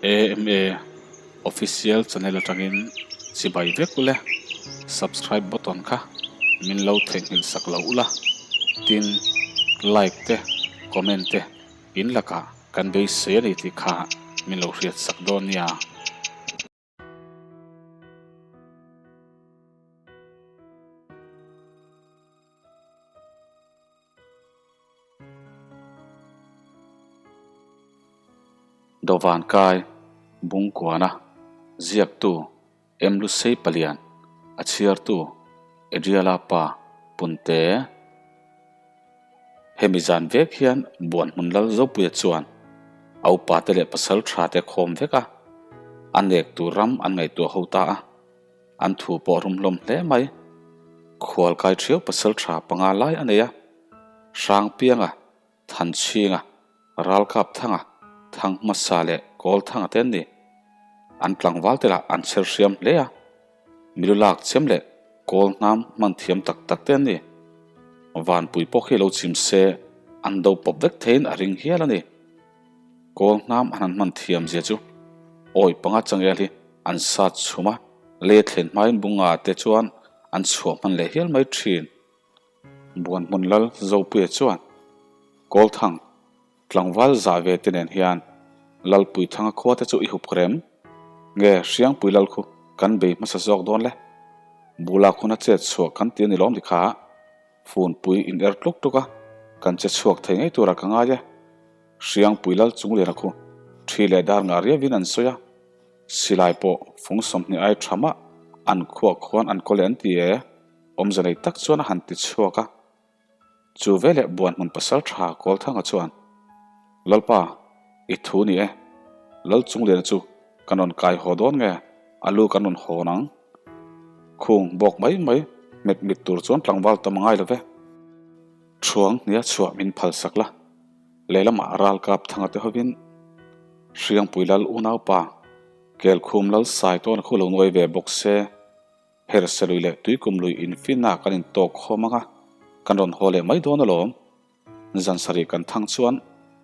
AMA Official channel atangin chibai vek ule, subscribe button kha min lo theihnghilh sak lo ula, tin like te comment te in lakah kan beisei a ni tih kha min lo hriat sak dawn nia. Dawvan kai Bungkuana ziaktu Emlusei Palian a chhiartu Adriala pa Punte Hemi zan vek hian Buan hmun lal Zopuia chuan a upa te leh pasal tha te khawm vek a, a nek tur ram an ngaihtuah ho ta a, an thu pawh rum hlawm hle mai. Khual kai thiau pasal tha panga lai a nei a, Hrangpianga, Thanchhinga, Ralkapthanga, Thanghmasa leh Kawlthanga te an ni. An tlangval te lah an chher hriam hle a. Milu lak chem leh kawl hnam hman thiam tak tak te an ni. Vanpui pawh khi lo chim se an do pawp vek theiin a ring hial a ni. Kawl hnam an han hman thiam zia chu awi panga changel hi an sat chhum a, le thlen hmain bunga te chuan an chhuah hman leh hial mai thin. Buanhmun Lal Zopuia chuan Kawlthang Tlangval zah ve te nen hian Lalpuithanga khua te chu i hup rem nge Hriangpui Lal khu kan bei hmasa zawk dawn le? Bula khuna chet chhuah kan ti a ni lawm ti kha Funpui in er tluk tluk a, kan che chhuak thei ngei tura ka ngai e. Hriangpui Lal Chungliana khu thi leh dar ngah riavin an sawi a, silai pawh fung 20 ai tha mah an khuah khuan an kaw leh an ti e, awmze nei tak chuan a han ti chhuak a. Chu veleh buan hmun pasal tha Kawlthanga chuan, Lalpa, i thu ni e. Lal Chungliana chu kan rawn kai haw dawn nge, a lu kan rawn hawn ang. Khung bawk mai mai hmet mit tur chuan tlangval tam a ngai lo ve. Thuang hnia chhuah min phal sak la, lehlamah ralkap thanga te hovin Hriangpui Lal unaupa Kelkhum Lal Saitawna khu lo nuai ve bawk se. Hersa lui leh tuikum lui infinna kan intawk khawm ang a, kan rawn haw leh mai dawn alawm. Zan sarih kan thang chuan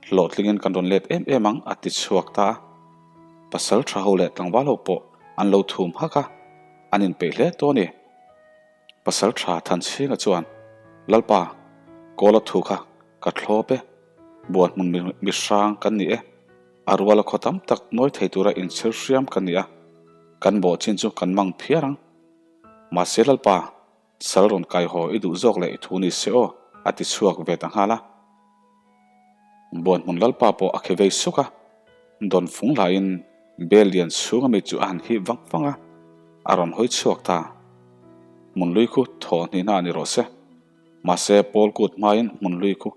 hlawhtlingin kan rawn let em em ang a ti chhuak ta a. Pasal tha ho leh tlangval ho pawh an lo thum hak a, an inpeih hle tawh a ni. Pasal tha Thanchhinga chuan, Lalpa, Kawla thu kha ka thlawp e, buan hmun mi hrang kan ni e. A ruala khaw tam tak nawi thei tura inchhir hriam ka ni a, kan bawh chin chu kan mang phiar ang. Mahse Lalpa, sal rawn kai haw i duh zawk leh i thu ni se aw, a ti chhuak ve ta nghal a. Buanhmun Lalpa pawh a khe vei suk a, dawn fung hlain bel lian chhunga mi chu a han hip vang vang a, a rawn hawi chhuak ta. Hmunlui khu thaw hnihna a ni rawh se. Mahse Paul kut hmain hmunlui khu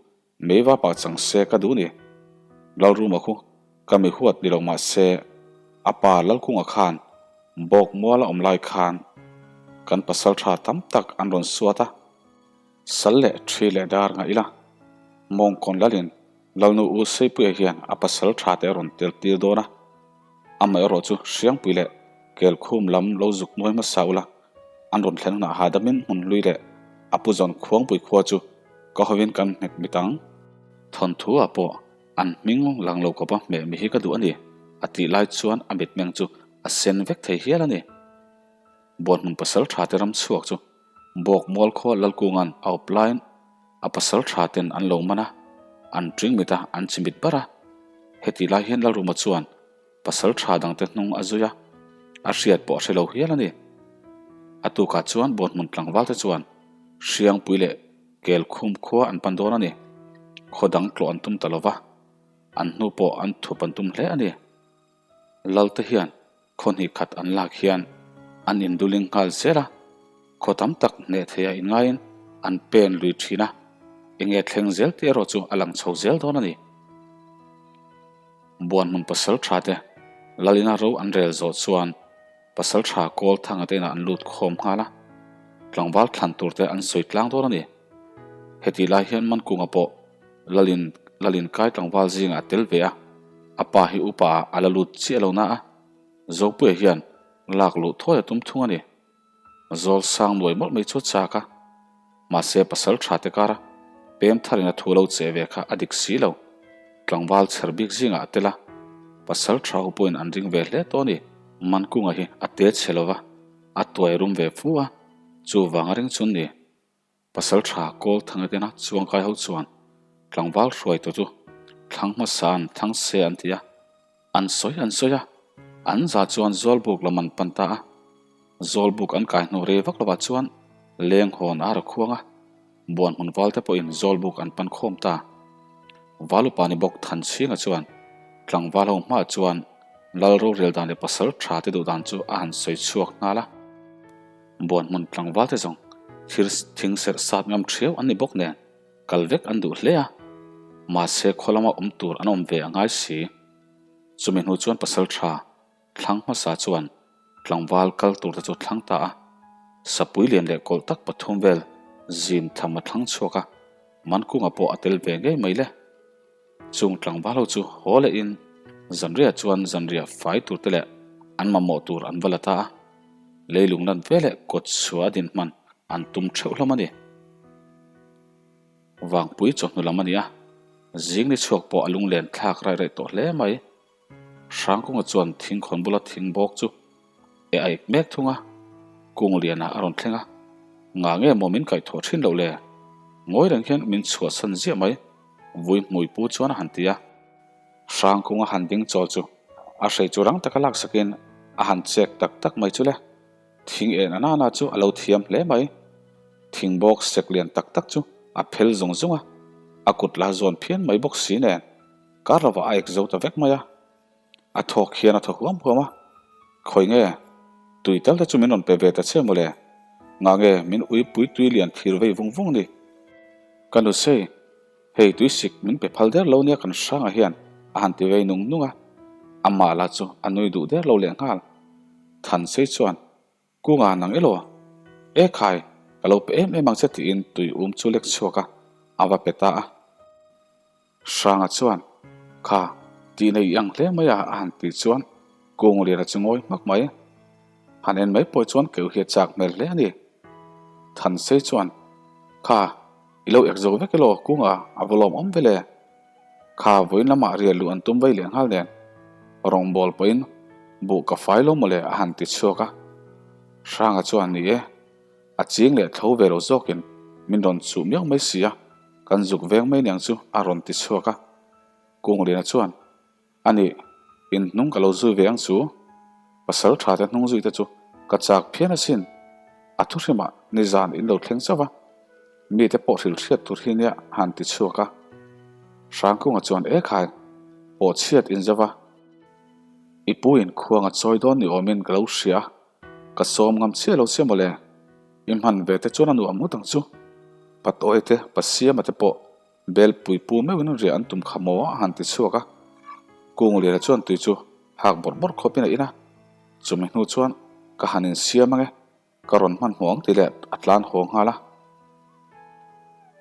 Mei va pah chang se ka duh ni. Lalruma khu ka mi huat ni lo mah se a pa Lalkunga khan bawk mual a awm lai khan kan pasal tha tam tak an rawn suat a. Sal leh thi leh dar ngah ila Mawngkawn Lalin Lalnu U Seipuia hian a pasal tha te a rawn tel tir dawn a. Amaherawh chu Hriangpui leh Kelkhum lam lo zuk nuai hmasa ula An rawn thlen hunah hahdamin hmun hlui leh a pu zawn khuangpui khua chu ka hawin kan nghet mit ang. Thawnthu ah pawh an hming lang lo kawpa hmeh mi hi ka duh a ni, a tih lai chuan a mitmeng chu a sen vek thei hial a ni. Buanhmun pasal tha te ram chhuak chu Bawk mual khua Lalkunga'n a awp laiin a pasal tha ten an lo man a, an ṭing mit a, an chimit bar a. Hetih lai hian Lalruma chuan Pasal tha dangte hnung a zui a, a hriat pawh a hre lo hial a ni. A tukah chuan Buanhmun tlangvalte chuan Hriangpui leh Kelkhum khua an pan dawn a ni. Khaw dang tlawh an tum ta lo va, an hnu pawh an thup an tum hle a ni. Lalte hian khaw hnih khat an lak hian an induling nghal zel a, khaw tam tak hneh theia inngaiin an pen lui thin a, enge thleng zel tih erawh chu a lang chho zel dawn a ni. Buanhmun pasal tha te Lalina ro an rel zawh chuan pasal tha kawl thanga te inah an lut khawm nghal a, tlangval thlan tur te an sawi tlang dawn a ni. Hetih lai hian Mankunga pawh Lalin Lalin kai tlangval zingah a tel ve a, a pa hi upa ah a la lut chiah lo na a, Zopuia hian lak luh thuai a tum thung a ni. Zawl sang nuai mawlh mai chu a chak a, mahse pasal tha te kara pem tharin a thu lo che ve kha a dik si lo. Tlangval chher bik zingah a tel a, Pasal tha ho pawhin an ring ve hle tawh a ni. Mankunga hi a te chhe lo va, a tuai rum ve fu a, chuvang a ring chun ni. Pasal tha kawl thanga tena chuangkai ho chuan tlangval hruaitu chu thlang hmasa an thlang se an ti a, an sawi an sawi a, an za chuan Zawlbuk lam an pan ta a. Zawlbuk an kai hnu rei vak lovah chuan leng hawn a ra khuang a, buan hmun val te pawhin Zawlbuk an pan khawm ta. Valupa ni bawk Thanchhinga chuan tlangval ho hmaah chuan Lal rorel dan leh pasal tha te duh dan chu a han sawi chhuak nghal a. Buan hmun tlangval te zawng thil thing serh sat ngam thiau an ni bawk nen kal vek an duh hle a, mahse khaw lama awm tur an awm ve a ngai si. Chumi hnu chuan pasal tha thlang hmasa chuan tlangval kal tur te chu thlang ta a, sapui lian leh kawlh tak pathum vel zin tham a thlang chhuak a, Mankunga pawh a tel ve ngei mai le. Chung tlangval ho chu haw lehin zanriah chuan zanriah fai tur te leh an mamawh tur an va la ta a, leilung lan ve leh kawt chhuah a din hman an tum theuh hlawm a ni. Vangpui chawhnu lam a ni a, zing ni chhuak pawh a lunglen thlak raih raih tawh hle mai. Hrangkunga chuan thingkhawn bula thing bawk chu E a ik mek thung a, kung lianah a rawn thleng a, Nga nge maw min kaihthawh thin loh le? Ngawi reng hian min chhuahsan ziah mai, vui hmui pu chuan a han ti a. Hrang kunga han ding chawl chu a hrei chu rang taka laksakin a han chek tak tak mai chu le. Thing en a nana chu a lo thiam hle mai. Thing bawk sek lian tak tak chu a phel zung zung a, a kut la zawn phian mai bawk si nen kar lovah a ek zo ta vek mai a. A thawk hian a thaw huam huam a, Khawi nge? Tui tal te chu min rawn pe ve ta che mawle. Ngah nge min uipui tui lian thir vei vung vung ni? Ka nu sei, hei tui sik min pe phal der lo nia kan hrangah hian a han ti vei nung nung a, amah lah chu a nui duh der lo lehnghal. Thansei chuan, Kunga nang elaw? E khai, ka lo pe em em ang che tiin tui um chu lek chhuak a, a va pe ta a. Hranga chuan, Kha, tih nei i ang hle mai a a han tih chuan Kungliana chu ngawi hmak mai. Han en mai pawh chuan keuh hi a chak hmel hle a ni. Thansei chuan, Kha, i lo ek zo vek elaw Kunga, a va lawm awm vele. Kha vawiin lamah riah luh an tum vei leh nghal nen rawngbâwl pawhin buh ka fai lo mawle a han ti chhuak a. Hranga chuan ni e, a ching leh tho ve lo zawkin min rawn chuh miau mai si a, kan zuk veng mai niang chu a rawn ti chhuak a. Kungliana chuan A nih, in hnung ka lo zui ve ang chu. Pasal tha te hnung zui te chu ka chak phian asin. A thu hrimah nizan in lo thleng chauh a, mite pawh hrilh hriat tur hi nia han ti chhuak a. Hrangkunga chuan e khai, pawh chhiat in zauh a. I pu in khuang a chawi dawn ni awmin ka lo hria a, ka sawm ngam chiah lo che mawle. I hman ve te chuan a nuam ngawt ang chu. Patawi te, Pasiama te pawh Belpui pu meuhin riah an tum kha maw a han ti chhuak a, Kungliana chuan tui chu hak bawrh bawrh khawpin a in a, chumi hnu chuan ka han insiam ange, ka rawn hmanhmawh ang tih leh a tlan haw nghal a.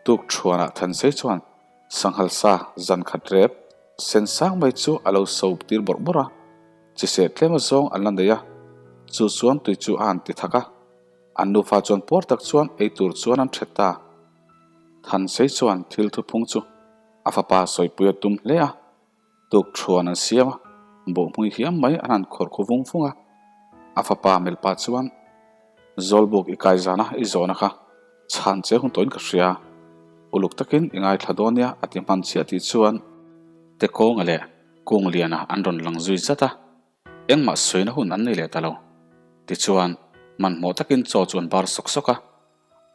Tuk thuanah Thansei chuan sanghal sa zan khat rep sen sang mai chu a lo so tir bawrh bawrh a, chiseh tlem azawng an la nei a, chu chuan tui chu a han ti thak a, an nufa chuan puar tak chuan ei tur chuan an ṭhet ta. Thansei chuan thil thuphung chu a fapa sawipui a tum hle a, tuk thuan an siam a, bawhhmui hiam mai an han khawr khu vung vung a. A fapa melh pah chuan, Zawlbuk i kai zana i zawhna kha chhan che hun tawhin ka hria, uluk takin i ngaithla dawn nia a ti hman chiah tih chuan Tekawnga leh Kungliana an rawn lang zui zat a. Engmah sawina hun an nei leh ta lo. Tichuan, hmanhmawh takin chaw chu an bar sawk sawk a.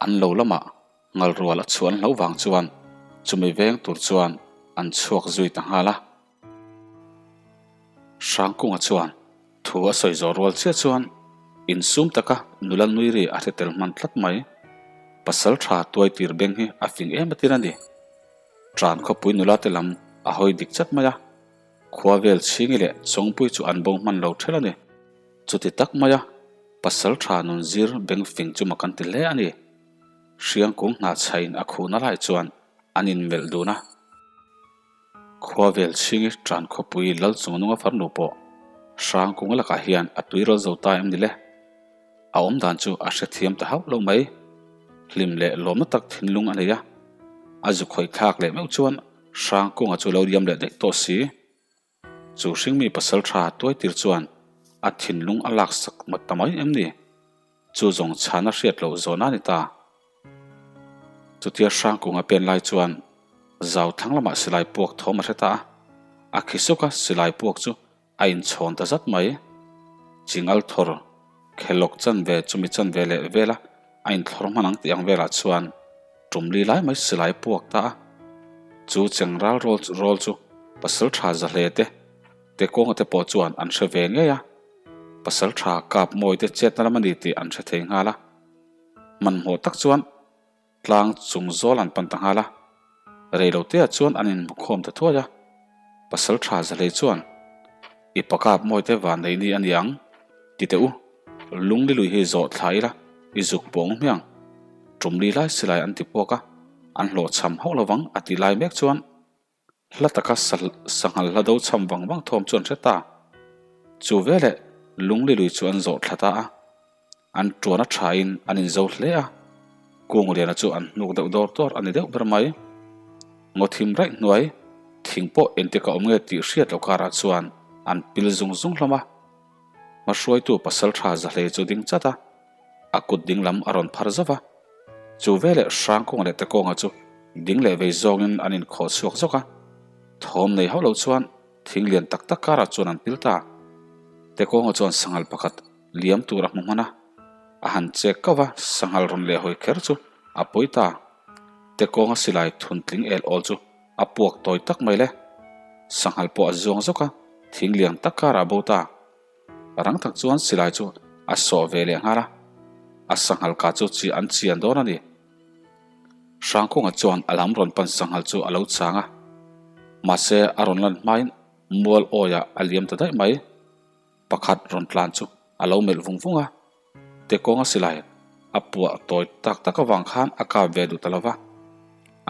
An lo lamah ngal rual a chhuah an hlo vang chuan chumi veng tur chuan an chhuak zui ta nghal a. Hrangkunga chuan thu a sawi zawh rual chiah chuan insum taka nula nui ri a hre tel hman tlat mai. Pasal tha tuai tir beng hi a fing em atin a ni. Tran khawpui nula te lam a hawi dik chat mai a. Khua vel chhingi leh Chawngpui chu an bo hman lo ṭhel a ni. Chuti tak maia pasal ṭha nun zir beng fing chu mak an ti hle a ni. Hriangkung hna chhain a khuhna lai chuan an inmelh dun a. Khua vel chhingi ṭan khawpui lal chungnunga farnu pawh Hrangkunga lakah hian a tuiral zo ta em ni le? A awm dan chu a hrethiam ta hauh lo mai. Hlim leh lawmna tak thinlung a nei a, a zu khawih thlak leh meuh chuan Hrangkunga chu lo liam leh daih tawh si. Chu hringmi pasalṭha tuaitir chuan a thinlung a laksak ta mai em ni? Chu zawng chhana hriat loh zawhna a ni ta. Chutia Hrangkung a pen lai chuan zau thlang lamah silai puak thawm a hre ta a, a khi suk a, silai puak chu a inchhawn ta zat mai. Chingal thawr khelawk chanve chumi chanve leh vela a inthlawr hman ang tih ang velah chuan tumli lai mai silai puak ta a. Chu chengral rawl rawl chu pasal tha za hle te te kawnga te pawh chuan an hre ve ngei a. Pasal tha kap mawi te chetna lam a ni tih an hre thei nghal a. Hmanhmawh tak chuan Tlang chung zawl an pan ta nghal a, reiloteah chuan an inhmukhawm ta thuai a. Pasal tha Zahlei chuan, I pakap mawite van nei ni a ni ang, ti teh u, lungli lui hi zawh thla ila, i zuk pawng hmiang. Tumli lai silai an ti puak a, an hlawhchham hauh lovang a ti lai mek chuan, Hla taka sanghal hla do chham vang vang thawm chu an hre ta. Chu veleh lungli lui chu an zawh thla ta a. An tuan a thain an inzo hle a. Kungliana chu an hnuk deuh dawr dawr a ni deuh ber mai. Ngaw thim raih hnuai, thing pawh engtik a awm nge tih hriat loh karah chuan an pil zung zung hlawm a. Hmahruaitu pasaltha Zahlei chu ding chat a. A kut ding lam a rawn phar zauh a, chu veleh Hrangkawnga leh Tekawnga chu ding leh vei zawngin an inkhawh chhuak zawk a. Thawm nei hauh lo chuan thing lian tak tak karah chuan an pil ta. Tekawnga chuan sanghal pakhat liam tur a hmu hman a, a han chek kauh a, sanghal rawn leh hawi kher chu a pawi ta. Tekawnga silai thun tling el awl chu a puak tawi tak mai le. Sanghal pawh a zuang zawk a, thing lian tak karah a bo ta. Rang tak chuan silai chu a sawh ve leh nghal a, a sanghal ka chu chi an chian dawn a ni. Hrangkawnga chuan a lam rawn pan sanghal chu a lo chang a, mahse a rawn lan hmain mual awiah a liam ta daih mai. Pakhat rawn tlan chu a lo melh vung vung a, Tekawnga silai a puah tawi tak tak avang khan a kap ve duh ta lo va.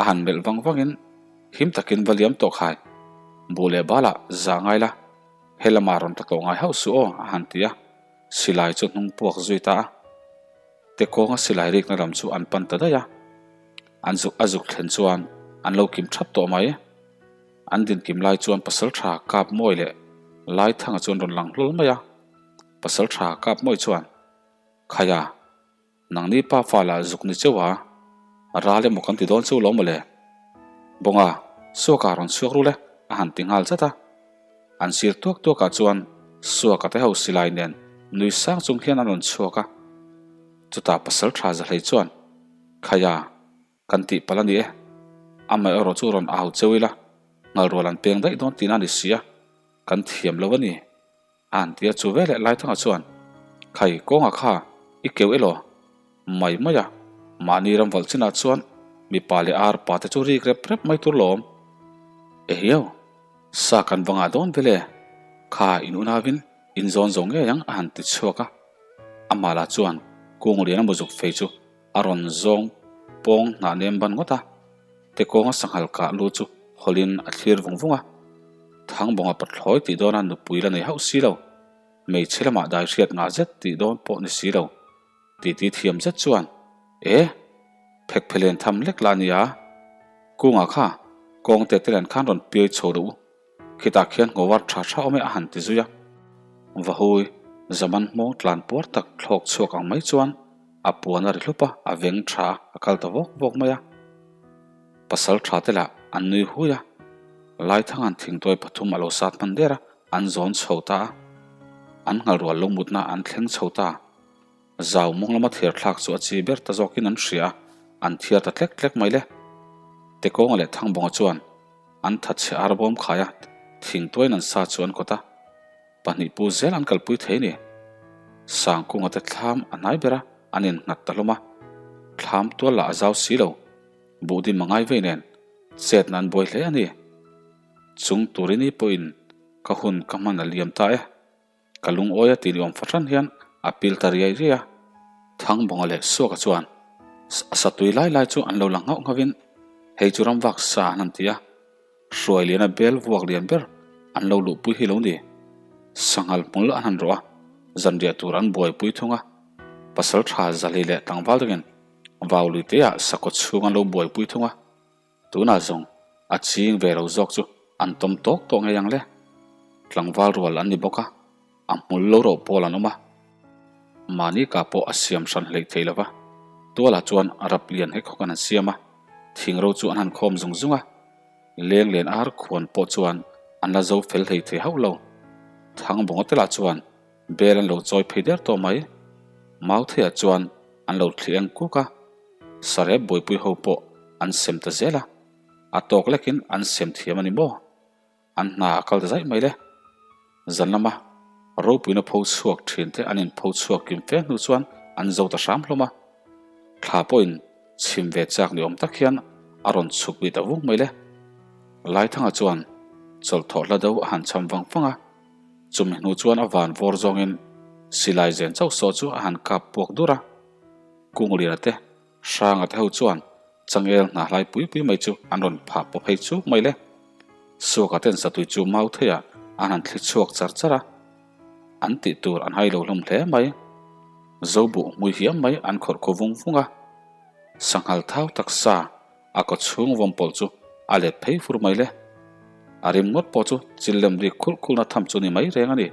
A han melh vang vangin him takin va liam tawh khai, buh leh balah zah ngai la. He lamah rawn ta tawh ngai hauh suh aw, a han ti a, silai chu hnung puak zui ta a. Tekawnga silai rikna lam chu an pan ta daih a, an zuk a zuk thlen chuan an lo kim thap tawh mai. An dinkim lai chuan Pasaltha Kap Mawi leh Laithanga chu an rawn lang hlawl mai a, Pasaltha Kap Mawi chuan, Khaia, Nangni pa fa lah zuk ni cheu a, a ral emaw kan ti dawn cheu lo mawle. Bawnga, Suaka rawn chhuak rul e, a han ti nghal zat a. An sir tuak tuakah chuan Suaka te ho silai nen nui sang chung hian an rawn chhuak a. Chutah pasal tha Zahlei chuan, Khaia, kan tih palh a ni e. Amaherawh chu rawn au cheu ila, ngalrual an peng daih dawn tihna a ni si a, kan thiam lo a ni. A han ti a, chu veleh Laithanga chuan, Khai, kawnga kha i keu elaw? Mai mai a, mahni ram valh chinah chuan mipa leh ar pa te chu rik rep rep mai tur lawm. Ehiau, sa kan va ngah dawn vele, kha in unauin in zawn zo ngei ang a han ti chhuak a. Amah lah chuan Kungliana muzuk fei chu A rawn zawng pawng hnah nem ban ngawt a, Tekawnga sanghal kah lu chu hawlin a thlir vung vung a. Thangbawnga pathlawi tih dawna nupui la nei hauh si lo, hmeichhe lamah dai hriat ngah zet tih dawn pawh ni si lo, titi thiam zet chuan, E! Phek phelen tham lek la nia, Kunga kha kawngte te len khan rawn piai chho duh u. Khitah khian ngawar tha tha awm e a han ti zui a. Vahui, zaman hmawng tlan puar tak thlawk chhuak ang mai chuan a puan a ri hlup a, a veng tha a, a kal ta vawk vawk mai a. Pasal tha te lah an nui hui a, Laithanga'n thingtuai pathum a lo sat hman der a, an zawn chho ta a. An nghalrual lo mutna an thleng chho ta. Zau mawng lama thiar thlak chu a chi ber ta zawkin an hria a, an thiar ta tlek tlek mai le. Tekawnga leh Thangbawnga chuan an thatchhe ar bawm khai a, thingtuaiin an sa chu an kawt a, pahnih pu zel an kalpui thei ni. Sangkunga te thlam a hnai ber a, an innghat ta hlawm a, thlam tual lah a zau si lo, buhdim a ngai vei nen, chetna an buai hle a ni. Chung turini pawhin ka hun ka hman a liam ta e. Ka lungawi a tih ni awm fahran hian a pil ta riai riai a. Thangbawnga leh Suaka chuan a satui lai lai chu an lo la nghauh nghauhin hei chu ramvak sa an han ti a, hruai liana bel vuak lian ber an lo luhpui hi lo ni. Sanghal hmul an han rawh a, zanriah tur an buaipui thung a, pasal tha Zali leh tlangval dangin vaului teah sakawt chhung an lo buaipui thung a. Tunah zawng a ching ve lo zawk chu an tawm tawk tawh ngei ang le. Tlangval rual an ni bawk a, a hmul lo roh pawl an awm a. Mahni ka pawh a siam hran hleih thei lo va, tualah chuan rap lian hek hawk an han siam a, thing ro chu an han khawm zung zung a. Leng len ar khuan pawh chuan an la zo fel hlei thei hauh lo. Thangbawnga te lah chuan bel an lo chawi phei der tawh mai. Mautheiah chuan an lo thli eng kuk a, sarep buaipui ho pawh an sem ta zel a, a tawk lekin an sem thiam a ni maw? An hna a kal ta zaih mai le. Zan lama ropuina pho chhuak thin te an inpho chhuak kim fe hnu chuan an zo ta hram hlawm a. Thla pawhin chhim ve chak ni awm tak hian a rawn chhuk bik ta vung mai le. Laithanga chuan chawlhthawh hla deuh a han cham vang vang a. Chumi hnu chuan a van vawr zawngin silai zen chauh sawh chu a han kap puak dur a. Kungliana te Hranga te ho chuan changel hna hlai pui pui mai chu an rawn phah paw phei chuk mai le. Suaka ten satui chu mau theiah an han thli chhuak char char a, an tih tur an hai lo hlawm hle mai. Zobuh hmui hiam mai an khawrh khaw vung vung a, sanghal thau taksa a kaw chhung vawm pawlh chu a let phei fur mai le. A rim ngawt pawh chu chil lem rik khulh khulhna tham chu ni mai reng a ni.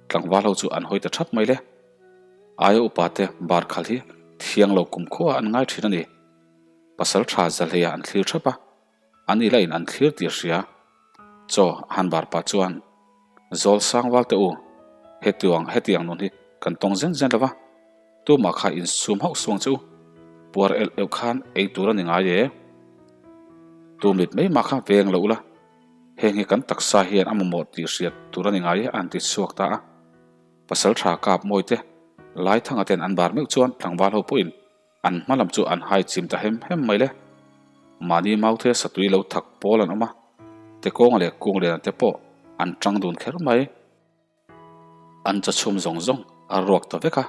Tlangval ho chu an hawi ta thap mai le. Aia upa te bar khal hi thiang lo kum khuaah an ngai thin a ni. Pasal tha zahleiah an thlir thap a, an ila in an thlir tih a hria. Chaw a han bar pah chuan, Zawl sangval te u, hetiang hetiang nun hi kan tawng zen zen lo va, tumah kha insum hauh suang che u, puar elh elh khan ei tur a ni ngai e. Tu mit mai mah kha veng lo ula, heng hi kan taksa hian a mamawh tih hriat tur a ni ngai e a han ti chhuak ta a. Pasal tha kap mawi te, Laithanga ten an bar meuh chuan tlangval ho pawhin an hma lam chu an hai chim ta hem hem mai le. Mahni Mauthe satui lo thak pawl an awm a, Tekawnga leh Kungliana te pawh an tang dun kher mai. An chawchhum zawng zawng a ruak ta vek a,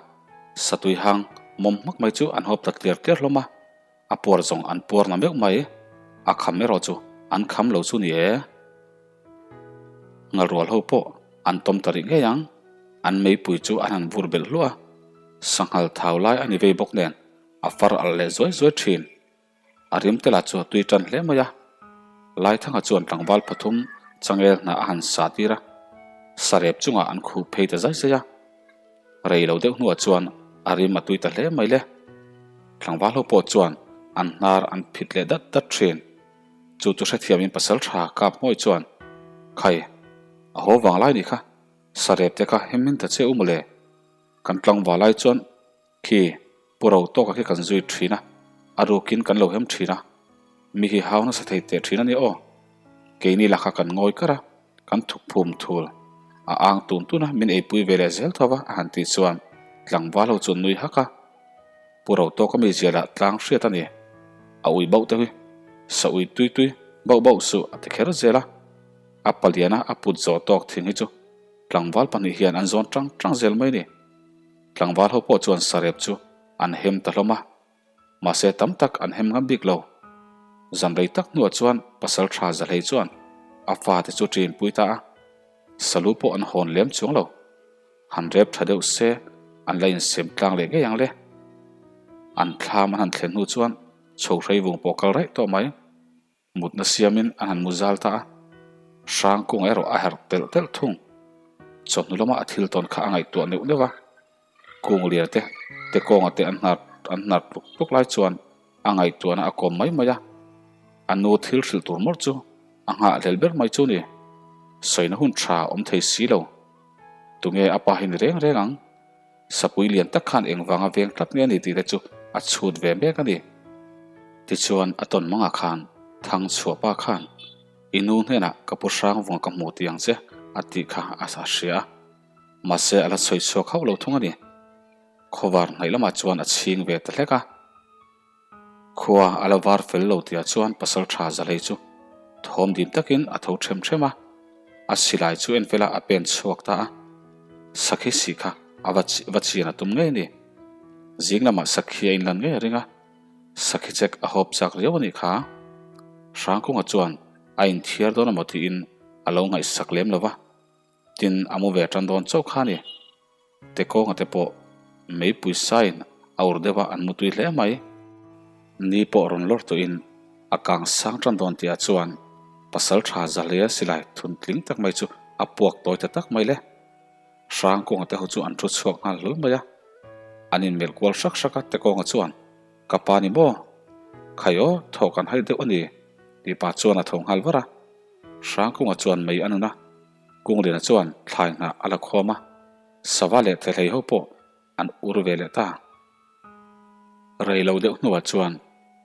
satui hang mawm hmak mai chu an hawp ta tliar tliar hlawm a. A puar zawng an puar na meuh mai, a kham erawh chu an kham lo chu ni e. Ngalrual ho pawh an tawm ta rih ngei ang, an meipui chu an han vur belh hluah a, sanghal thau lai a ni vei bawk nen a far alh leh zuai zuai thin. A rim te lah chu a tui tan hle mai a, Laithanga chuan tlangval pathum changel hna a han sa tir a, sarep chungah an khuh phei ta zai zai a. Rei lo deuh hnuah chuan a rim a tui ta hle mai le. Tlangval ho pawh chuan an hnar an phit leh dat dat thin. Chu chu hrethiamin pasal tha kap hmawi chuan, Khai, a haw vang lai nih kha, sarep te kha hem hin ta che u mawle. Kan tlangval lai chuan khi Pu ro tawka khi kan zui thin a, a rukin kan lo hem thin a, mi hi hau nasa thei teh thin a ni aw. Keini lah kha kan ngawi kar a, kan thuk phum thul. A ang tun tun a, min eipui ve leh zel tho va a han tih chuan tlangval ho chu an nui hak a. Pu ro tawka mi zia lah tlang hriat a ni. A ui bauh te hi, sa ui tui tui bauh bauh suh a ti kher zel a. A paliana a put zawh tawk thing hi chu tlangval pahnih hian an zawn tang tang zel mai a ni. Tlangval ho pawh chuan sarep chu an hem ta hlawm a, mahse tam tak an hem ngam bik lo. Zan rei tak hnuah chuan pasal tha Zahlei chuan a fate chu ṭin pui ta a, salu pawh an hawn lem chuang lo. Han rep ṭha deuh se an la insem tlang leh ngei ang le. An thlam an han thlen hnu chuan chho hrei vung pawh kal raih tawh mai. Mutna siamin an han mu zal ta a, Hrangkung erawh a herh telh telh thung. Chawhnu lama a thil tawn kha a ngaihtuah neuh neuh a, Kungliana te Tekawnga te an hnar an hnar tluk tluk lai chuan a ngaihtuahna a kawm mai mai a, a nu thil hrilh tur mawlh chu a nghahhlel ber mai chu ni. Sawina hun tha awm thei si lo. Tunge a pa hi ni reng reng ang? Sapui lian tak khan engvanga veng tlat nge a ni tih te chu a chhut ve mek a ni. Tichuan a tawn mangah khan Thang chhuahpa khan i nu hnenah ka pu hrang vunga ka hmu tih ang che a tih kha a hria a, mahse a la sawi chhuak hauh lo thung a ni. Khawvar hnaih lamah chuan a chhing ve ta hlek a. Khua a la var fel lo tihah chuan pasal tha Zalei chu thawm dim takin a tho ṭhem ṭhem a, a silai chu en fela a pen chhuak ta a. Sakhi si kha a va va chian a tum ngei a ni. Zing lamah sakhi a inlan ngei a ring a, sakhi chek a hawp chak riau a nih kha. Hrangkunga chuan a inthiar dawn amaw tiin a lo ngaihsak lem lo va, tin a mu ve tan dawn chauh kha a ni. Tekawnga te pawh meipui sain a ur deuh a an mutui hle mai. Ni pawh rawn lawr tawhin a kang sang tan dawn tihah chuan pasal tha Zahleia silai thun tling tak mai chu A puak tawi ta tak mai le. Hrangkawnga te ho chu an thu chhuak nghal hlawl mai a. An inmelh kual hrak hrak a, Tekawnga chuan, Ka pa ni maw? Khai aw, thawh kan hai deuh a ni, tih pa chuan a tho nghal var a. Hrangkawnga chuan mei a nun a, Kungliana chuan thlai hnah a la khawm a, sava leh thehlei ho pawh an ur ve leh ta. Rei lo deuh hnuah chuan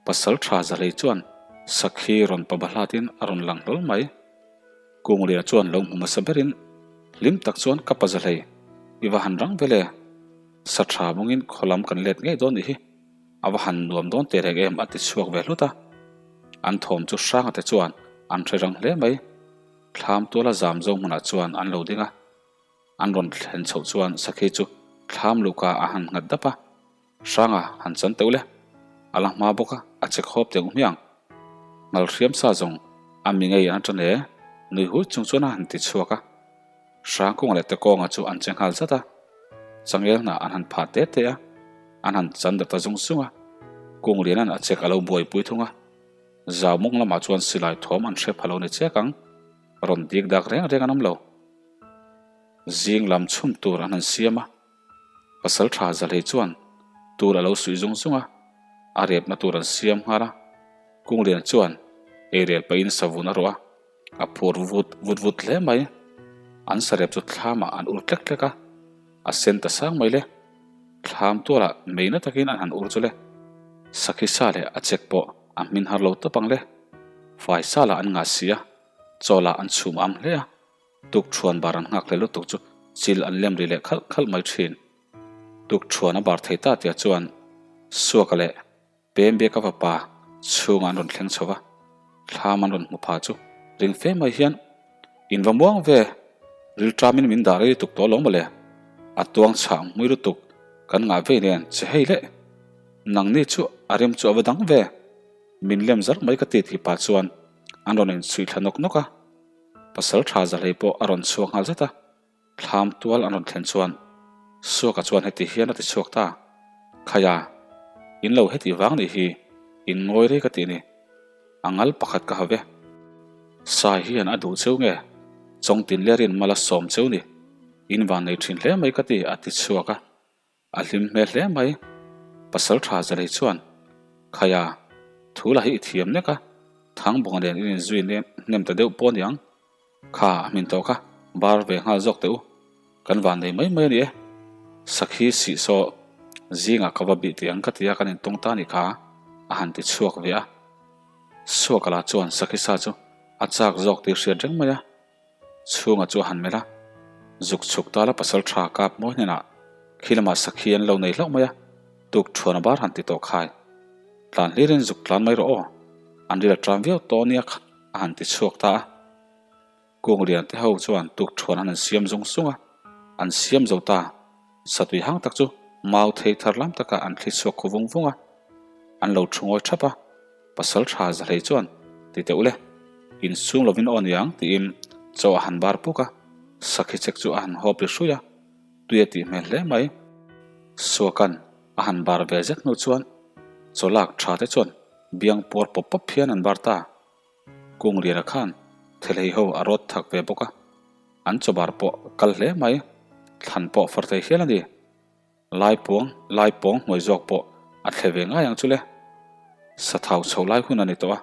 pasal tha Zahlei chuan sakhi rawn pa bahlatin a rawn lang hlawl mai. Kunglia chuan lo hmu hmasa berin hlim tak chuan ka pa Zahlei, i va han rang vel e, sa tha mawngin khaw lam kan let ngei dawn nih hi, a va han nuam dawn teh reng em a ti chhuak ve hlut a. An thawm chu Hranga te chuan an hre rang hle mai. Thlam tuala zam zo hmunah chuan an lo ding a. An rawn thlen chhoh chuan Sakhi chu thlam luhka a han nghat dap a, Hranga han chan teuh le, a la hma bawk a, a che khawp teh hmiang. Ngal hriam sa zawng a mi ngei an atan e, nui hui chung chuan a han ti chhuak a. Hrangkunga leh Tekawnga chu an che nghal zat a, changel hnah an han phah te te a, an han chan dat ta zung zung a, Kungliana'n a chek a lo buaipui thung a, zau mawng lamah chuan silai thawm an hre pha lo ni chiak ang, rawn dik dak reng reng an awm lo. Zing lam chhum tur an han siam a, pasal tha Zahlei chuan tur a lo suih zung zung a, a repna tur an siam nghal a, Kunglian chuan eirel pahin savun a rawh a, a phur vut vut vut hle mai. An sarep chu thlamah an ur tlek tlek a, a sen ta sang mai le. Thlam tualah mei na takin an han ur chu le. Sakhi sa leh a chek pawh a hmin har lo tawp ang le. Fai sa lah an ngah si a, chaw lah an chhum am hle a. Tukṭhuan bar an nghak hle lutuk chu chil an lem ri leh khalh khalh mai ṭhin. Tukṭhuan a bar thei ta tia chuan Suaka leh Pembiaka fapa chhungah an rawn thleng chho va, thlam an rawn hmu pha chu ring fe mai hian in va muang ve, rilṭamin min dah rei lutuk tawh lo mawle, a tuang chhah hmui lutuk kan ngah vei nen che hei le, nangni chu a rem chu a va dang ve, min lem zar mai ka ti tih pah chuan an rawn inchhuih thla nawk nawk a. Pasal tha Zahlei pawh a rawn chhuak nghal zet a, thlam tual an rawn thlen chuan Suaka chuan heti hian a ti chhuak ta, Khaia, in lo heti vang nih hi, in ngawi rei ka tih ni, a ngal pakhat ka ha ve. Sai hian a duh cheu nge, Chawngtin lerin mal a sawm cheu ni, in van nei thin hle mai ka ti a ti chhuak a. A hlim hmel hle mai. Pasal tha Zalei chuan, Khaia, thu la hi i thiam nek a, Thangbawnga nen in inzui hnem ta deuh pawh aniang. Kha, a hmin tawh kha, bar ve nghal zawk teh u. Kan van nei mai mai a ni e. Sakhi sihsaw zingah ka va bih tih ang ka ti a, kan intawng ta a nih kha, a han ti chhuak ve a. Suakala chuan Sakhi sa chu a chak zawk tih hriat reng mai a. Chhunga chu a han melh a, zuk chhuk tala pasal tha kap mawi hnenah khi lamah sakhi an lo nei hlauh mai a, tuk thuan a bar han ti tawh khai. Tlan hlirin zuk tlan mai rawh aw, an ril a ṭam viau tawh nia kha a han ti chhuak ta a. Kung lian te ho chuan tuk thuan an han siam zung zung a, an siam zo ta. Satui hang tak chu mau thei thar lam takah an thli chhuak khu vung vung a, an lo thu ngawi thap a. Pasal tha Zahlei chuan, Ti teh ule, insum lovin aw niang tiin chaw a han bar puk a, sakhi chek chu a han hawp ri hrui a, tui a tih hmel hle mai. Suakan a han bar ve zet hnu chuan chaw lak tha te chuan biang puar pawp pawp hian an bar ta. Kungliana khan thelhei ho a rawt thak ve bawk a, an chaw bar pawh kal hle mai, thlan pawh far thei hial a ni. Laipuang, Laipawng hnuai zawk pawh a thle ve ngai ang chu le. Sathau chho lai hun a ni tawh a,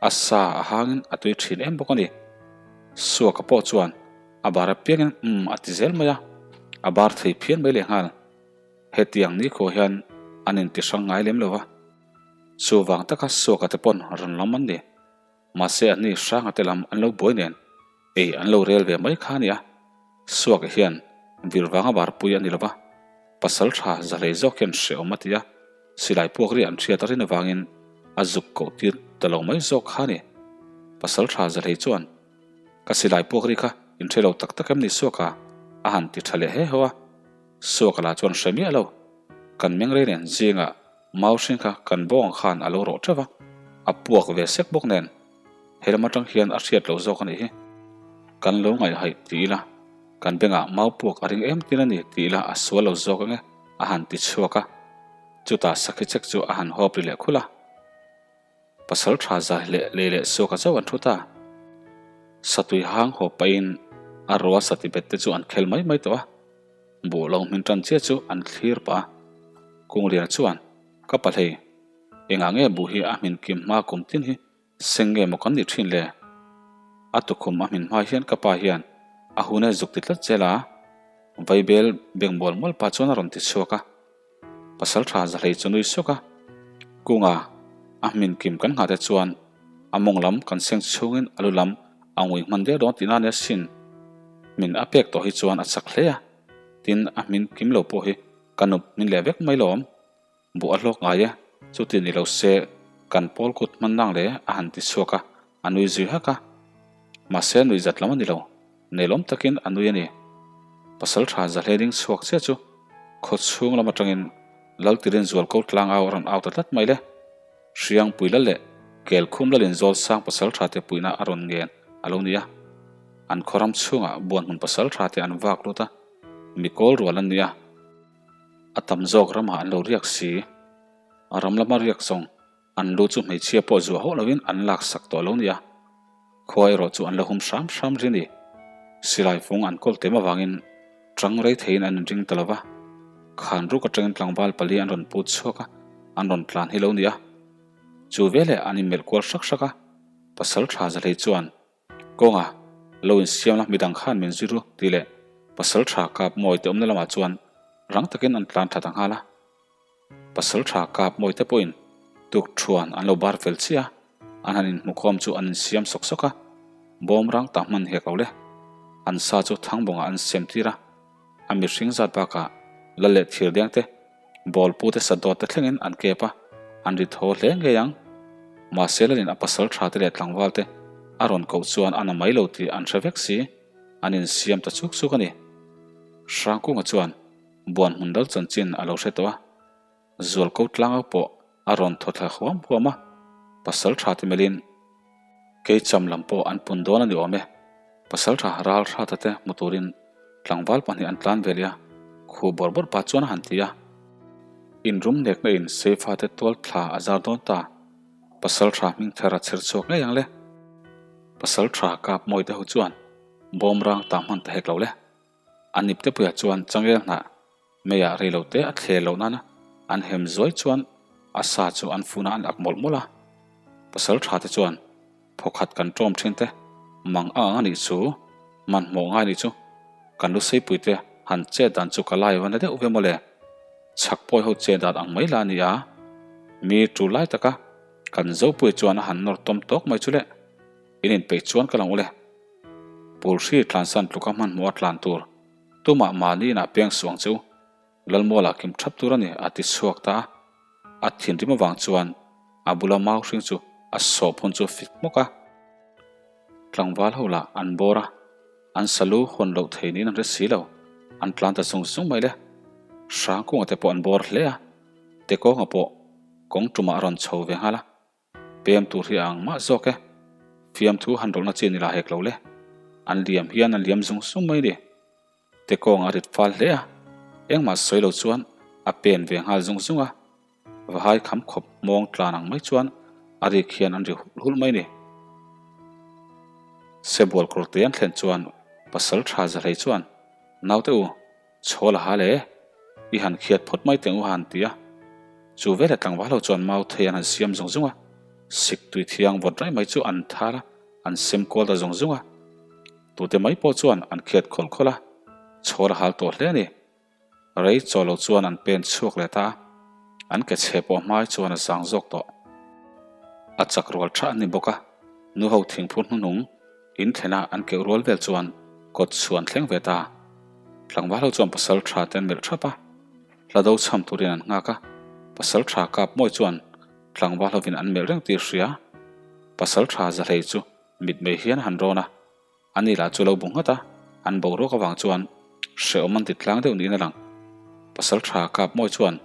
a sa a hangin a tui thin em bawk a ni. Suaka pawh chuan a bar apiangin umm a ti zel mai a, a bar thei phian mai lehnghal. Hetiang nikhua hian an inti hrang ngai lem lo va, chuvang taka Suaka te pawn rawn lam an ni. Mahse anni hranga te lam an lo buai nen ei an lo rel ve mai kha a nia. Suak hian vir vanga barpui a ni lo va, pasal tha zahlei zawk hian hrehawm a ti a, silai puak ri an hriat a rin avangin a zuk koh tir ta lo mai zawk kha a ni. Pasal tha zahlei chuan, Ka silai puak ri kha in hre lo tak tak em ni Suaka? a han ti tha leh he ho a. Suaka lah chuan hre miah lo. Kan mengrei nen zingah Mau hring kha kan bawng khan a lo rawh teuh va, a puak ve sek bawk nen he lam atang hian a hriat loh zawk a nih hi. Kan lo ngaihhaih ti ila, kan bengah mau puak a ring em tin a ni ti ila a sual lo zawk ange a han ti chhuak a, chutah sakhi chek chu a han hawp ri leh khulh a. Pasal tha zai leh lei leh suaka chauh an thu ta. Satui hang haw pahin A rua sati bet te chu an khel mai mai tawh a, buh lo hmin tan chiah chu an thlir pah a. Kungliana chuan, Ka pa hlei, engah nge buh hi a hmin kim hma kum tin hi seng nge maw kan nih thin le? A tukhum a hmin hma hian ka pa hian a hun e zuk ti tlat zel a, Vaibel beng mual mual pa chuan a rawn ti chhuak a. Pasal tha zahlei chu nui suk a, Kunga a hmin kim kan nghah te chuan a mawng lam kan seng chhungin a lu lam a ngui hman der dawn tihna ania sin. Hmin a pek tawh hi chuan a chak hle a, tin a hmin kim lo pawh hi ka nup hmin leh vek mai lawm. Buh a hlawk ngai e, chuti ni lo se kan pawl kut hman nang le a han ti chhuak a, a nui zui hak a. Mahse nui zat lam a ni lo. Nelawm takin a nui a ni. Pasal tha Zahle ding chhuak chiah chu khaw chhung lam atangin Laltirin zualko tlang au a rawn au ta tlat mai le. Hriangpui lal leh Kelkhum lalin zawl sang pasal tha te puihna a rawn ngen a lo ni a. An khaw ram chhungah buanhmun pasal tha te an vak lut a, mi kawl rual an ni a. A tam zawk ramah an lo riak si. A ram lama riak zawng An lu chu hmeichhia pawh zuah hauh loin an lak sak tawh lo nia. Khua erawh chu an la hum hram hram ri ni. Silai fung an kawl tem avangin tang rei theiin an inring ta lo va. Khan ruk atangin tlangval pali an rawn put chhuak a, an rawn tlan hi lo nia. Chu veleh an inmelh kual hrak hrak a, pasal tha zahlei chuan, Kawnga, lo insiam la midang khan min zir u tih leh pasal tha kap mawi te awmna lamah chuan rang takin an tlan tha ta nghal a. Pasal tha kap mawi te pawhin tuk thuan an lo bar fel chiah a, an han inhmukhawm chu an insiam sawk sawk a, bawm rang tak hman hek lo le. An sa chu thangbawngah an sem tir a, a mihring zat bakah lal leh thirdeng te, bawlpu te sadawt te thlengin an kep a, an ri thaw hle ngei ang. Mahse lalin a pasal tha te leh tlangval te a rawn koh chuan a na mai lo tih an hre vek si, an insiam ta chuk chuk a ni. Hrangkunga chuan. Buan hmun dal chanchin a lo hre tawh a, Zualko tlangau pawh a rawn thaw thla huam huam a, pasal tha ti melhin Keicham lam pawh an pun dawn a ni awm e, pasal tha ral hrata te hmu turin tlangval pahnih an tlan ve leh a, khu bawrh bawrh pah chuan a han ti a. Inrum nekna in Seifa te tual thla a zar dawn ta, pasal tha hming thar a chher chhuak ngei ang le. Pasal tha kap mawi te ho chuan bawm rang ta hman ta hek lo le. A niptepuiah chuan changel hnah meiah reilote a thle loh nana an hem zuai chuan a sa chu an funah an ak mawlh mawlh a. Pasal tha te chuan phawkhat kan ṭawm ṭhin te mang a ang a nih chu, hmanhmawh ngai nih chu, kan luseipui te han chet dan chu ka lai va na deuh ve mawle, chhak pawi ho chet dan ang mai la a ni a, mi ṭul lai taka kan Zopuia chuan a han nawr tawm tawk mai chu le, in inpeih chuan ka lang ule. Pulhri tlansan tluka hmanhmawh a tlan tur tumah mahni inah peng suh ang che u, Lalmualah kim thap tur a ni a ti chhuak ta a. A thinrim avang chuan a bula mau hring chu a sawp hun chu a fit hmawk a. Tlangval ho lah an bawr a, an salu hawn loh thei niin an hre si lo, an tlan ta zung zung mai le. Hrangkunga te pawh an bawr hle a, Tekawnga pawh kawng tumah a rawn chho ve nghal a. Pem tur hi a ang mah zawk e. Fiamthu han rawlhna chi ni la hek lo le. An liam hian an liam zung zung mai ni. Tekawng a rit fal hle a, engmah sawi lo chuan a pen ve nghal zung zung a. Vahai kham khawp mawng tlan ang mai chuan a rik hian an ri hulh hulh mai ni. Sebual kawr te an thlen chuan pasal tha zahlei chuan, Naute u, Chhawl a hal e, i han khiat phawt mai teng u a han ti a. Chu veleh tlangval ho chuan mau thei an han siam zung zung a, sik tui thiang vawt raih mai chu an thar a, an sem kual ta zung zung a. Tute mai pawh chuan an khiat khawlh khawlh a, chhawl a hal tawh hle a ni. Rei chaw lo chuan an pen chhuak leh ta a, an ke chhe pawh hmai chuan a zang zawk tawh. A chak rual tha an ni bawk a, nu ho thingphur hnuhnung In thlena an keuh rual vel chuan kawt chu an thleng ve ta. Tlangval ho chuan pasal tha te an melh thap a, hla do chham turin an nghak a. Pasal tha kap mawi chuan tlangval hovin an melh reng tih hria. Pasal tha zahlei chu mitmei hian a han rawn a, ani lah chu lo bu nghat a, an boruak avang chuan hrehawm an ti tlang deuh niin a lang. Pasal tha kap mawi chuan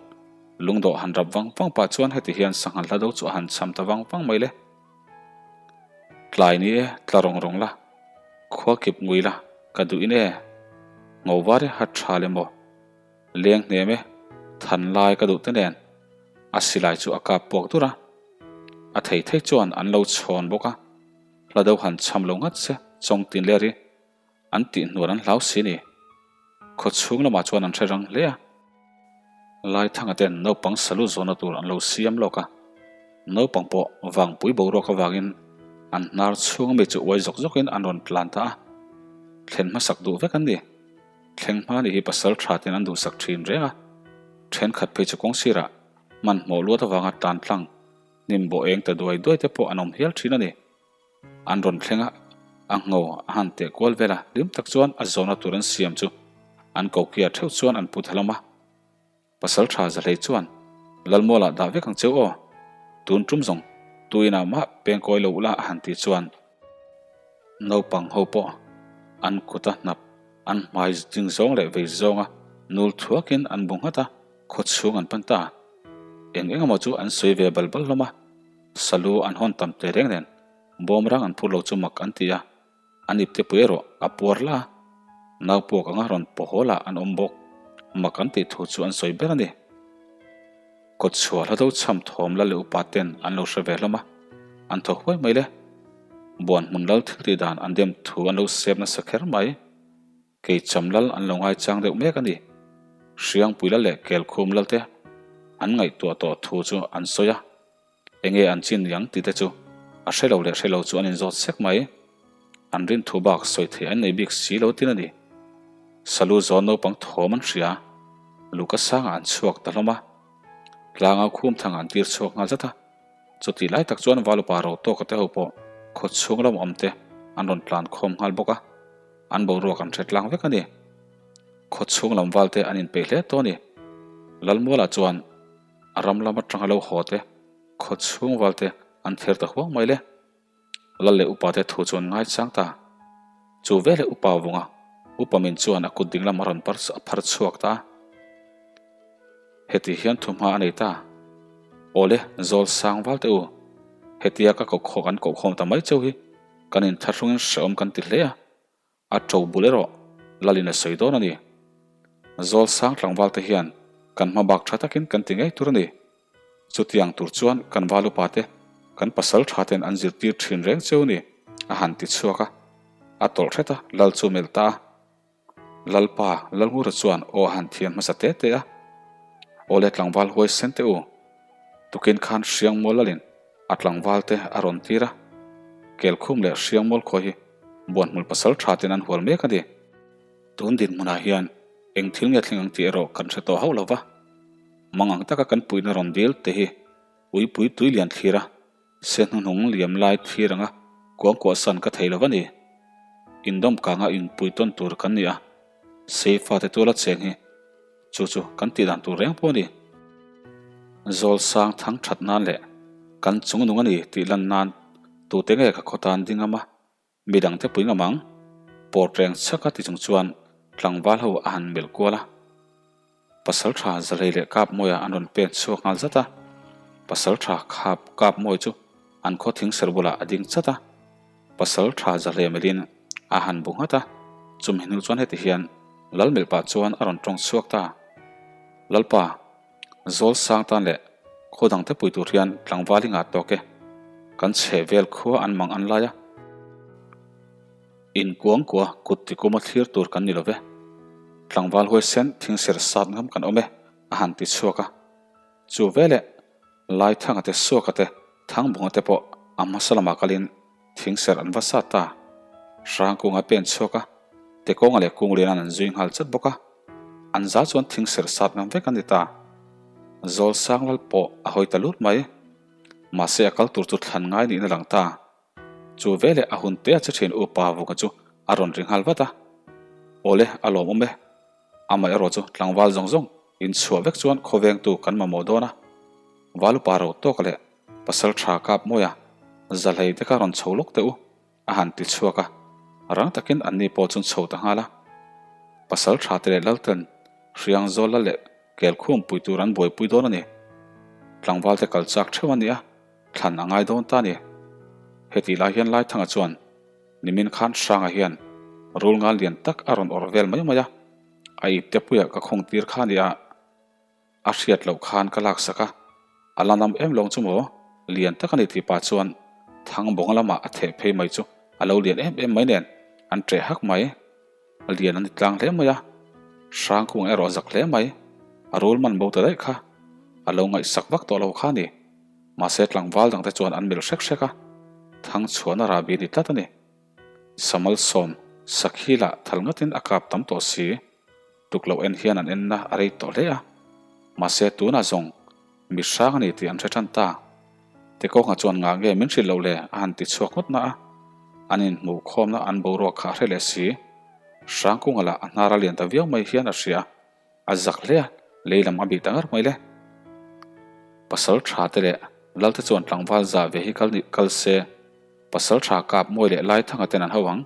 lungdawh han rap vang vang pah chuan heti hian sanghal hla do chu a han chham ta vang vang mai le. Tlai ni e, tla rawng rawng la, khua kip ngui la, ka duh in e. Ngo var e, hat tha le maw? Leng hnem e, than lai ka duh te nen. A silai chu a kap puak dur a. A thei thei chuan an lo chhawn bawk a, hla deuh han chham lo ngat se, chawng tin ler i. An tih hnual an hlau si ni. Khaw chhung lamah chuan an hre rang hle a. Laithanga ten naupang salu zawhna tur an lo siam lawk a. Naupang pawh vangpui boruak avangin an hnar chhung ami chu uai zawk zawkin an rawn tlan ta a. Thlen hmasak duh vek an ni. Thleng hma ni hi pasal tha ten an duhsak thin reng a. Thenkhat phei chu kawng sirah hmanhmawh luat avanga tlan tlang hnim bawh eng ta duai duai te pawh an awm hial thin a ni. An rawn thleng a, a ngho a han teh kual vel a, hlim tak chuan a zawhna tur an siam chu an kokia theuh chuan an put hlawm a. Pasal tha Zahlei chuan, Lalmualah dah vek ang cheu aw, tun tum zawng tuinah mah pengkawi lo ula a han tih chuan naupang ho pawh an kut a hnap, an hmai ding zawng leh vei zawnga nul thuakin an bu nghat a, khaw chhung an pan ta. Eng eng emaw chu an sawi ve bal bal hlawm a. Salu an hawn tam teh reng nen bawmrang an phur lo chu mak an ti a, an ipte pui erawh a puar la a, naupuak anga rawn paw haw lah an awm bawk, mak an tih thu chu an sawi ber a ni. Kawtchhuah hla do chham thawm lal leh upa ten an lo hre ve hlawm a, an thaw huai mai le. Buan hmun lal thil tih dan an dem thu an lo sep nasa kher mai. Kei cham lal an lo ngaichang deuh mek a ni. Hriangpui lal leh Kelkhum lal te an ngaihtuah tawh thu chu an sawi a, enge an chin niang tih te chu a hre lo leh hre lo chu an inzawt sek mai. An rin thu bak sawi theih an nei bik si lo tin a ni. Salu zawn naupang thawm an hria, Luka sangah an chhuak ta hlawm a, tlangau khum thangah an tir chhuak nghal zat a. Chutih lai tak chuan Valupa ro tawka te ho pawh khaw chhung lam awm te an rawn tlan khawm nghal bawk a. An boruak an hre tlang vek a ni. Khaw chhung lam val te an inpeih hle tawh a ni. Lalmualah chuan a ram lam atanga lo haw te, khaw chhung val te an ther ta huang mai le. Lal leh upa te thu chu an ngaichang ta. Chu veleh upa vunga upa min chuan a kut dinglam a rawn phar chhuak ta a. Heti hian thuhma a nei ta. Awle, zawl sang val teh u. Hetia ka kokhawk an kohkhawm ta mai cheu hi kan inthlahrungin hrehawm kan ti hle a, a to bul erawh Lalin a sawi dawn a ni. Zawl sang tlangval te hian kan hma bak tha takin kan ti ngei tur a ni. Chutiang tur chuan kan val upa te, kan pasal tha ten an zirtir thin reng cheu ni, a han ti chhuak a. A tawlh hret a, Lal chu melh ta a. Lalpa, Lalngura chuan aw a han thiam hmasa te te a. Awle tlangval huai sen teh u. Tukin khan Hriangmual lalin a tlangval te a rawn tir a. Kelkhum leh Hriangmual khaw hi Buanhmul pasal tha ten an hual mek a ni. Tun dinhmunah hian eng thil nge thleng ang tih erawh kan hre tawh hauh lo va. Mang ang taka kan puihna rawn dil te hi uipui tui lian thlir a. Se hnuhnung liam lai thlir anga kuangkuah san ka thei lo va ni. Indawm kanga inpui tawn tur kan ni a, sei fate tuala cheng hi chu chu kan tih dan tur reng pawh a ni. Zawl sang thang that nan leh kan chungnung a ni tih lan nan tute nge ka khaw tan ding am a, Midangte pui ngam ang, pawr reng chhaka ti chung chuan tlangval ho a han melh kual a. Pasaltha Zalei leh Kapmawia an rawn pen chhuak nghal zat a. Pasaltha Khap Kapmawi chu an khaw thingser bulah a ding chat a. Pasaltha Zalei melhin a han bu nghat a, chumi hnu chuan heti hian Lal melh pah chuan a rawn tawng chhuak ta. Lalpa. Zawl sang tan leh khaw dangte pui tur hian tlangval i ngah tawk e. Kan chheh vel khua an mang an lai a. In kuang kua kut ti kuma thlir tur kan ni lo ve. Tlangval huaisen thingser sat ngam kan awm e a han ti chhuak a. Chu veleh Laithanga te Suaka te Thangbunga te pawh a hmasa lamah kalin Thingserh an va sat ta. Hrangkung a pen chhuak a, Tekawnga leh Kungliana'n an zui nghal chat bawk a. An za chuan thingserh sat ngam vek an ni ta. Zawl Sanglal pawh a hawi ta lut mai. Mahse a kal tur chu thlan ngai niin a lang ta. Chu veleh a hun te a che thin Upa Vunga chu a rawn ri nghal vat a. Awle, a lawmawm e. Amaherawh chu tlangval zawng zawng inchhuah vek chuan khawvengtu kan mamawh dawn a. Valupa ro tawk leh Pasal tha kap mawi a, Zahlei te kha rawn chho lawk teh u, a han ti chhuak a, rang takin anni pawh chu chho ta nghal a. Pasal tha te leh Lalten hriang zawl la leh kelkhum pui tur an buaipui dawn a ni. Tlangval te kal chak theuh a ni a, thlan a ngai dawn ta a ni. Hetih lai hian Laithanga chuan nimin khan Hranga hian rul ngal lian tak a rawn awrh vel mai mai a, a ipte puiah ka khawng tir kha a ni a. A hriat loh khan ka laksak a, a la nam em lawng chu maw? Lian tak a ni tih pah chuan Thangbawnga lamah a theh phei mai chu a lo lian em em mai nen an ṭeh hak mai. A lian a ni tlang hle mai a, Hrangkung erawh a zak hle mai. A rul man bo ta daih kha a lo ngaihsak vak tawh lo kha a ni. Mahse tlangval dangte chuan an melh hrek hrek a, Thangchhuahna rahbi a ni tlat a ni. Samal sawm sakhi lah thal ngatin a kap tam tawh si. Tuk loh en hian an enna a rei tawh hle a, mahse tunah zawng mi hrang a ni tih an hre tan ta. Tekawnga chuan ngah nge min hrilh loh le a han ti chhuak ngawt na a, an inhmuh khawmna an boruak kha a hre leh si. Hrangkunga lah a hnar a lian ta viau mai hian a hria a, a zak hle a, lei lam a bih ta ngar mai le. Pasal tha te leh Lalte chuan tlangval zah ve hi kal nih kal se, pasal tha kap mawi leh Laithanga ten an ho ang.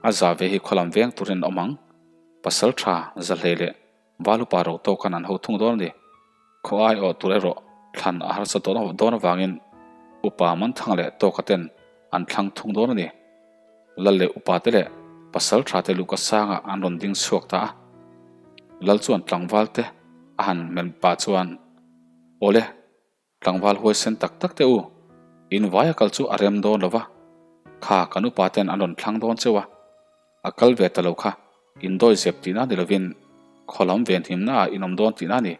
A zah ve hi khawlam veng turin an awm ang. Pasal tha zahlei leh Valupa ro tawk khan an ho thung dawn a ni. Khaw ai awh tur erawh thlan a harsa tawh dawn avangin Upa Manthanga leh Tawka ten an thlang thung dawn a ni. Lal leh Upa te leh Pasal tha te luhka sangah an rawn ding chhuak ta a. Lal chuan tlangval te a han melh pah chuan, Awle, Tlangval huaisen tak tak teh u, in vaia kal chu a rem dawn lo va, kha kan upa ten an rawn thlang dawn cheu a, a kal ve ta lo kha in dawi zep tihna ni lovin khaw lam venhimna ah in awm dawn tihna a ni.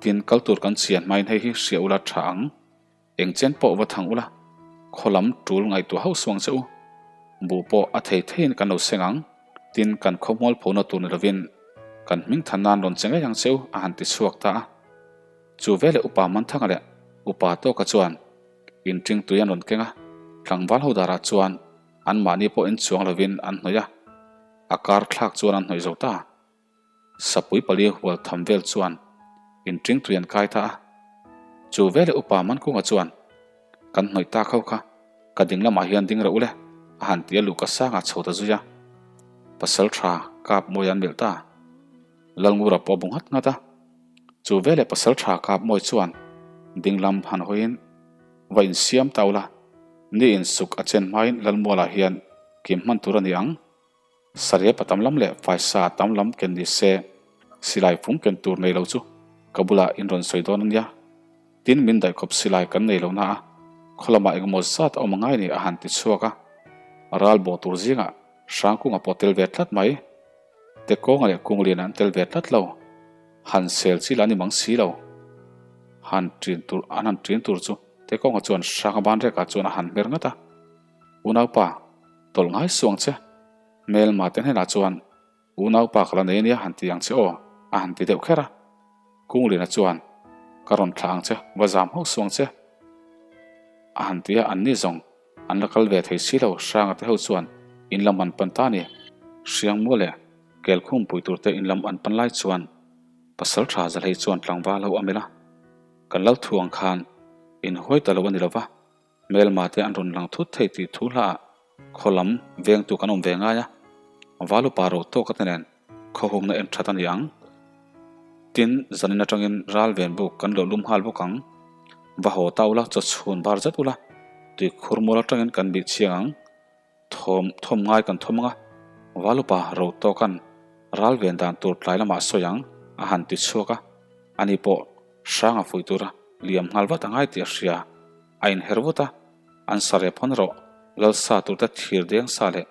Tin, kal tur kan chian hmain hei hi hria ula tha ang, eng chen pawh va thang ula, khaw lam tul ngaihtuah hauh suang che u, buh pawh a thei theiin kan lo seng ang, tin kan khaw hmualphona tur ni lovin kan hming than nan rawn che ngei ang che u a han ti chhuak ta a. Chu veleh Upa Manthanga leh Upa Tawka chuan inṭing tui an rawn keng a, tlangval ho darah chuan anmahni pawh inchuang lovin an hnawih a, a kar thlak chuan an hnawih zo ta. Sapui pali hual tham vel chuan inṭing tui an kai ta a. Chu veleh Upa Mankunga chuan, Kan hnawih tak ho kha ka ding lamah hian ding reuh le, a han ti a luhka sangah chho ta zui a. Pasal tha kap mawi an melh ta. Lalngura pawh a bu nghat nghat a. Chu veleh pasal tha kap mawi chuan ding lam han hawiin va insiam ta ula, ni insuk a chen hmain Lalmualah hian kim hman tur a ni ang. Sariap a tam lam leh faisa a tam lam ken ni se, silai fung ken tur nei lo chu ka bulah in rawn sawi dawn a nia. Tin min daihkawp silai kan nei lo na a, khaw lamah engemaw zat a awm angai ni a han ti chhuak a. Ral bawh tur zingah Hrangkunga pawh tel ve tlat mai. Tekawnga leh Kungliana an tel ve tlat lo. Han sel chi lah ni mang si lo. Han ṭin tur, an han ṭin tur chu Tekawnga chuan Hranga banrekah chuan a han hmer ngat a. Unaupa, tawlh ngai suang che. Hmelma te hnenah chuan Unaupa ka la nei ania han ti ang che aw, a han ti deuh kher a. Kungliana chuan, Ka rawn thlah ang che, va zam hauh suang che. A han ti a, anni zawng An la kal ve thei si lo, Hranga te ho chuan in lam an pan ta a ni. Hriangmual leh Kelkhum pui tur te in lam an pan lai chuan Pasal tha Zahlei chuan tlangval ho a melh a, Kan lo thu ang khan in huai ta lo a ni lo va, hmelma te an rawn lang thut thei tih thu hlaah khaw lam vengtu kan awm ve ngai a, Valupa ro tawk a te nen Khawhungna en that a ni ang. Tin, zanin atangin ral ven buk kan lo lum nghal bawk ang. Va haw ta ula, chaw chhun bar zet ula, tui khur mual atangin kan bih chhiang ang. Thawm thawm ngai kan thawm ang a, Valupa ro tawkan ral ven dan tur tlai lamah a sawi ang, a han ti chhuak a. Ani pawh hrang a fuih tura liam nghal vat a ngai tih a hria. A inher vut a, an sa rep hawn erawh Lalsa turte thir deng sa leh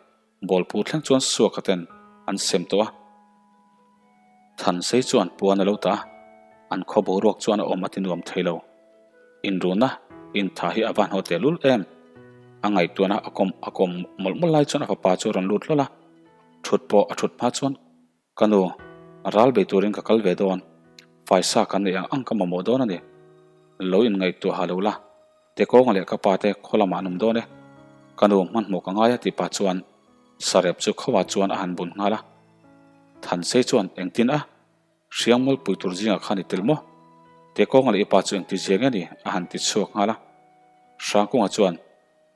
Bawlpu thleng chuan suaka ten an sem tawh a, Thansei chuan puan a lo tah a, an khaw boruak chuan a awm a ti nuam thei lo. Inruna intha hi a va hnawh tehlul em? A ngaihtuahna a kawm a kawm mawlh mawlh lai chuan a fapa chu a rawn lut hlawl a, thut pawh a thut hma chuan Ka nu, ral bei turin ka kal ve dawn, faisa kan neih ang ang ka mamawh dawn a ni. Lo inngaihtuah ha lo la, Tekawnga leh ka pa te khaw lamah an awm dawn e. Ka nu hmanhmawh ka ngai a tih pah chuan sarep chu khawah chuan a han bun nghal a. Thansei chuan engtin a? Hriangmual pui tur zingah khan i tel maw? Tekawnga leh i pa chu engti zia nge ni? a han ti chhuak nghal a. Hrangkunga chuan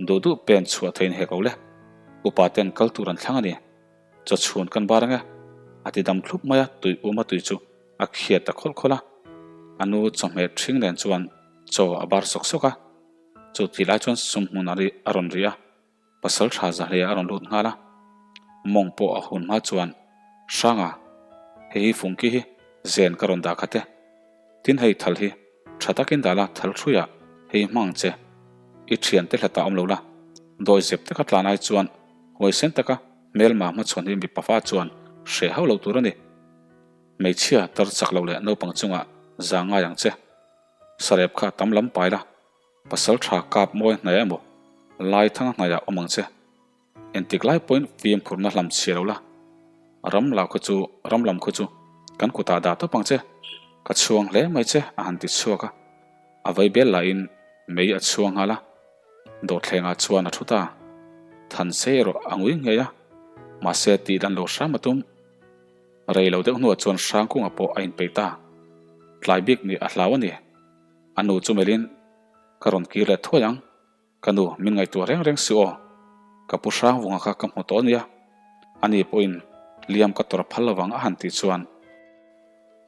Duh duh pen chhuah theiin hek lo le. Upa ten kal tur an thlang a ni. Chaw chhun kan bar ange. A ti dam thlup mai a, tui um a tui chu a khiat ta khawlh khawlh a. A nu chawhmeh ṭhing nen chuan chaw a bar sawk sawk a. Chu tih lai chuan sumhmun a ri a rawn ri a. Pasal tha Zahlei a rawn lut nghal a. Mawng pawh a hun hma chuan Hranga, hei hi fungki hi zen ka rawn dah khat e. Tin hei thal hi tha takin dah la, thal hruiah hei hmang che. I thiante hlatah awm lo la, dawi zep taka tlan ai chuan huaisen taka. Hmelma hmachhawn hi mipa fa chuan hreh hauh loh tur a ni. Hmeichhia tar chak lo leh naupang chungah za ngai ang che. Sarep kha tam lam pai la, pasal tha kap mawi hnaih emaw lai thanga hnaihah awm ang che. Engtik lai pawhin fimkhurna hlam chhia lo la, ram lah khaw chu ram lam khaw chu kan kutah dah tawp ang che, ka chhuang hle mai che a han ti chhuak a, a vei bel lahin mei a chhuang nghal a, dawhthlengah chuan a thu ta. Thansei erawh a ngui ngei a, mahse tih lan lo hram a tum. Rei lo deuh hnuah chuan Hrangkunga pawh a inpeih ta. Tlai bik nih a hlau a ni. A nu chu melhin, Ka rawn kir leh thuai ang. Ka nu, min ngaihtuah reng reng si aw. Ka pu Hrangvunga kha ka hmu tawh ania. Ani pawhin liam ka tawrh phal lovang a han tih chuan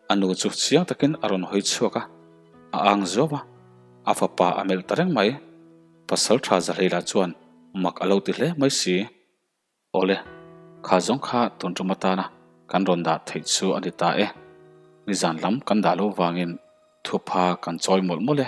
a nu chu chiang takin a rawn hawi chhuak a, a ang zuau a, a fapa a melh ta reng mai. Pasal tha Zahleila chuan mak a lo ti hle mai si. Awle, kha zawng kha tun tum atana kan rawn dah theih chu a ni ta e. Nizan lam kan dah lo vangin thupha kan chawi mawlh mawlh e.